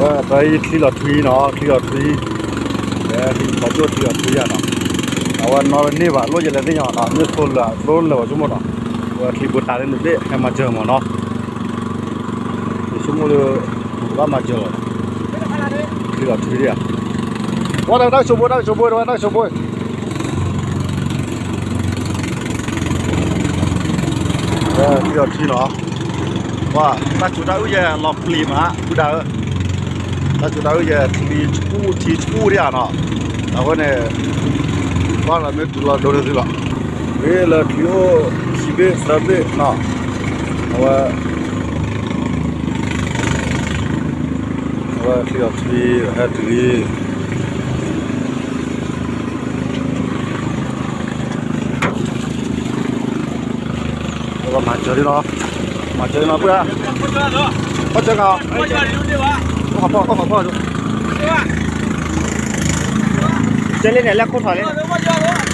တၢ်အံၤချံလီၤထွံနီၤ, ချံလီၤထွံ, လၢချံလီၤထွံယၤနီၤ, အဝဲနီၣ်တန့ၢ်ဘၣ် လိၣ်ယလဲၤသ့ၣ်ညါနီၤ, မ့ၢ်သိလၢအသိလၢာ်ဘၣ်ဆိကမိၣ်နီၤ, အဝဲချံဘိတၢ်လၢန့ၣ်သ့ၣ် ဟဲမၤစၢၤမးနီၤ, ယဆိကမိၣ်လၢ ဘၣ်မၤစၢၤလီၤ, ချံလီၤထွံဒၣ်ဧါ, ဝဲတၢ်ကၠိဘိ တၢ်ကၠိဘိ တၢ်ကၠိဘိ ချံလီၤထွံနီၤ, ပှၤ တၢ်ကၠိတၢ်အုၣ်ယဲလီၤပျံၤမး ပုၢ်ဒၣ်ဧၢ, တၢ်ကၠိတၢ်အုၣ်ယဲ ထံဆူၣ်ထံဆူၣ်ဒၣ်ဧါနီၤ, အဃိန့ၣ် ဘၣ်လီၤမ့ၢ်တုၤလီၤဒိန့ၣ်သုလီၤ, မ့ၢ်လၢချံအိၣ်ခံဘ့ၣ်သၢဘ့ၣ်နီၤ, အဝဲ အဝဲချံလီၤထွံ ဟဲတုၤလံ, မၤစၢၤလံနီၤ, မၤစၢၤလံနီၤ ပုၢ်ဧၢ, ခီၣ်ဆၢကၤ, အိၣ်ခီၣ်ဖီၣ် အိၣ်ခီၣ်ဖီၣ်, ကဲလၢန့ၣ် လဲၤခိၣ်ထီၣ်လံ